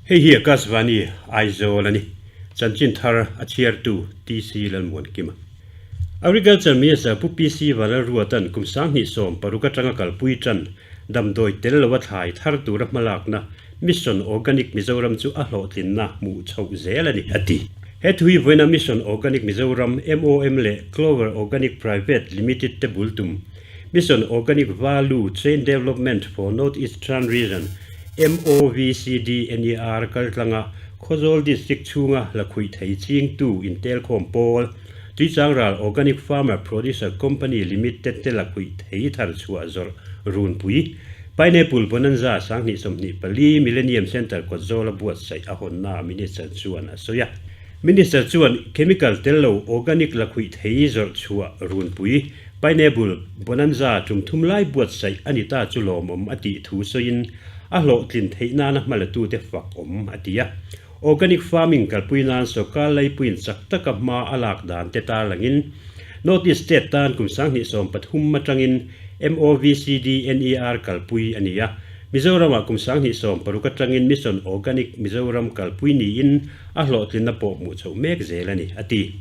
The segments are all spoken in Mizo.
Hei hi Akashvani Aizawl a ni. Chanchin thar a chhiartu TC Lalmuankima. Agriculture Minister Pu PC Vanlalruata'n kum 2016 atanga kalpui tan damdawi tel loa thlai thar tura hmalakna Mission Organic Mizoram chu a hlawhtlinna hmuh chhoh zel a ni, a ti. He thu hi vawiina Mission Organic Mizoram, MOM, leh Clover Organic Private Limited te bul tum Mission Organic Value Chain Development for North Eastern Region, MOVCDNER, kaltlanga Khawzawl District chhunga la khuih thei chingtu intelkhawm pawl, Tuichangral Organic Farmer Producer Company Limited te la khuih thei thar chhuah zawrh runpui, Pineapple Bonanza 2024 Millennium Centre kawtzawla buatsaih a hawnna Minister chuan a sawi a. Minister chuan chemical tel lo organic la khuih thei zawrh chhuah runpui, Pineapple Bonanza tum thum lai buatsaih a ni ta chu lawmawm a tih thu sawiin a hlawhtlin theih nana hmalatute fak awm a ti a. Organic farming kalpui nan sawrkar laipuiin chak taka hma a lak dan te tarlangin North East State tan kum 2013 atangin MOVCDNER kalpui a ni a. Mizoramah kum 2016 atangin Mission Organic Mizoram kalpui niin a hlawhtlinna pawh hmuh chhoh mek zel a ni, a ti.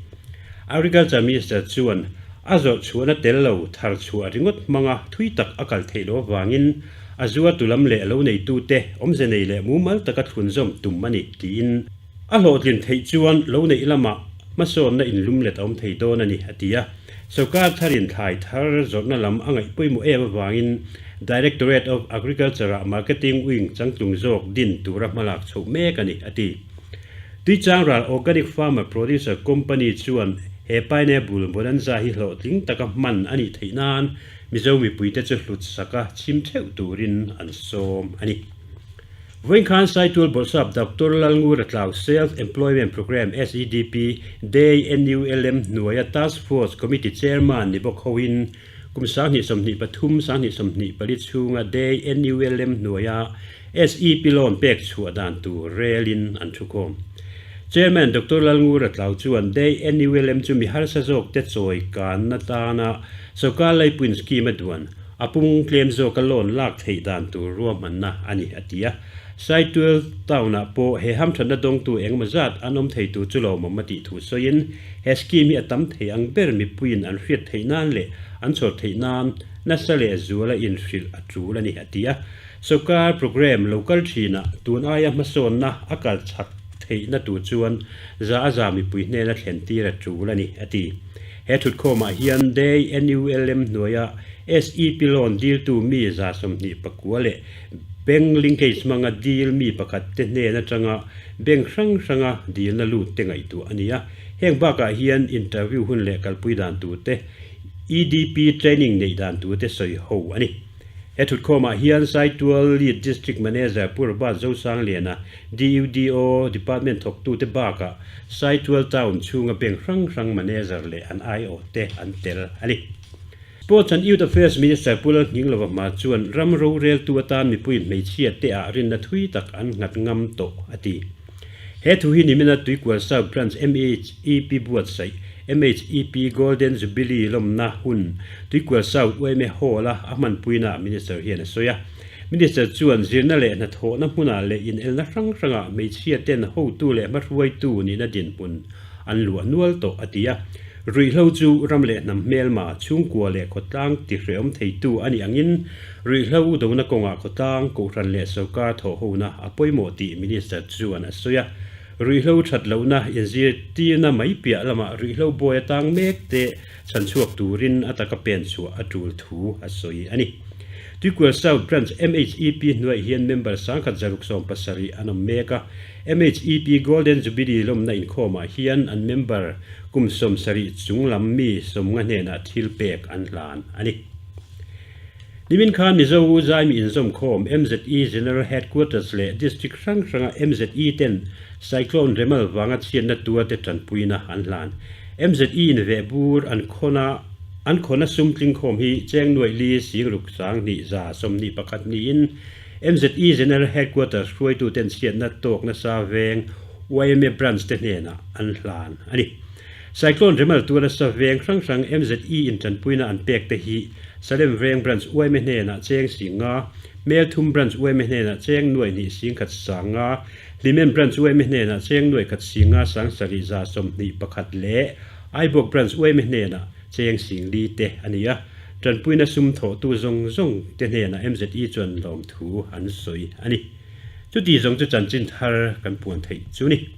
Agriculture Minister chuan a zawrh chhuahna tel lo thar chhuah ringawt hmanga thui tak a kal theih loh avangin A zuartu lam leh lo neitute awmze nei leh mumal taka thlunzawm tum a ni, tiin a hlawhtlin theih chuan lo neih lamah hmasawnna inlumlet a awm thei dawn a ni, a ti a. Sawrkar tharin thlai thar zawrhna lam a ngaih pawimawh em avangin Directorate of Agriculture-ah Marketing Wing changtlung zawk din tura hmalak chhoh mek a ni, a ti. Tuichangral Organic Farmer Producer Company chuan he pineapple bonanza hi hlawhtling taka hman a nih theih nan Mizo mipuite chu hlut saka chhim theuh turin an sawm a ni. Vawinkhan Saitual Bawrhsap Doctor Lalngur Atlau Self Employment Programme, SEDP, Day NULM hnuaia Task Force Committee Chairman ni bawk hoin kum 2023, 2024 chhunga Day NULM hnuaia SEP loan pek chhuah dan tur relin an thukhawm. Chairman Doctor Lalngur Atlau chuan Day NULM chu mi harsa zawk te chawi kanna tana Sawrkar Laipuin scheme a duan, a pung tlem zawka loan lak theih dan tur ruahmanna a ni, a ti a. Saitual town-ah pawh he hamthatna dawngtu engemaw zat an awm thei tur chu lawmawm a tih thu sawiin, he scheme hi a tam thei ang ber mipuiin an hriat theih nan leh an chhawr theih nan nasa leh zuala inhrilh a tul a ni, a ti a. Sawrkar programme lo kal thinah tun aia hmasawnna a kal chak theihna tur chuan za a za mipui hnena thlen tir a tul a ni, a ti. He thutkhawmah hian Day NULM hnuaia SEP loan diltu mi 29 leh Bank linkage hmanga dil mi pakhat te hnen atanga bank hrang hranga dilna lut te ngaihtuah a ni a. Heng bakah hian interview hun leh kalpui dan tur te, EDP training neih dan tur te sawi ho a ni. He thutkhawmah hian Saitual Lead District Manager Pu Robert Zosangliana, DUDO Department thawktute bakah Saitual Town chhunga bank hrang hrang manager leh an aiawhte an tel a ni. Sports and Youth Affairs Minister Pu Lalnghinglova hma chuan ram roreltu atan mipui hmeichhia te ah rinna thui tak an nghat ngam tawh a ti. He thu hi nimina Tuikual South Branch MHEP buatsaih MHEP Golden Jubilee lawmna hun Tuikual South yma Hall-a a hmanpuinaah Minister hian a sawi a. Minister chuan zirna leh hnathawhna hmunah leh inelna hrang hrangah hmeichhia ten hotu leh hmahruaitu nihna dinhmun an luah nual tawh a ti a. Ruihhlo chu ram leh hnam hmelma, chhungkua leh khawtlang tihrehawm theitu a nih angin ruihhlo dona kawngah khawtlang, kohhran leh sawrkar thawhhona a pawimawh tih Minister chuan a sawi a. Ruihhlo that lohna inzirtirna mai piah lamah ruihhlo buai atang mek te chhanchhuak turin a taka pen chhuah a tul thu a sawi a ni. Tuikual South Branch MHEP hnuaih hian member 1670 an awm mek a, MHEP Golden Jubilee lawmna inkhawmah hian an member kum 70 chung lam mi 50 hnenah thil pek an hlan a ni. Nimin khan Mizo Zaimi inzawmkhawm MZE General Headquarters leh District hrang hranga MZE ten Cyclone Remal vanga chhiatna tuarte tanpuina an hlan. MZE in vehbur an khawna an khawna sum tlingkhawm hi cheng nuaih li sing ruk sang hnih za 21 niin MZE General Headquarters hruaituten chhiatna tawk nasa veng yma Branch te hnenah an hlan a ni. Cyclone Remal tua nasa veng hrang hrang MZE in tanpuina an pek te hi Salem Veng Branch yma hnenah cheng 50, Melthum Branch yma hnenah cheng nuai hnih 10,000 sanga, Hlimen Branch yma hnenah cheng nuai khat singa 70,000 21 leh Aibawk Branch yma hnenah cheng 40,000 te a ni a. Tanpuina sum thawhtu zawng zawng te hnenah MZE chuan lawmthu an sawi a ni. Chuti zawng chu chanchin thar kan puan theih chu ni.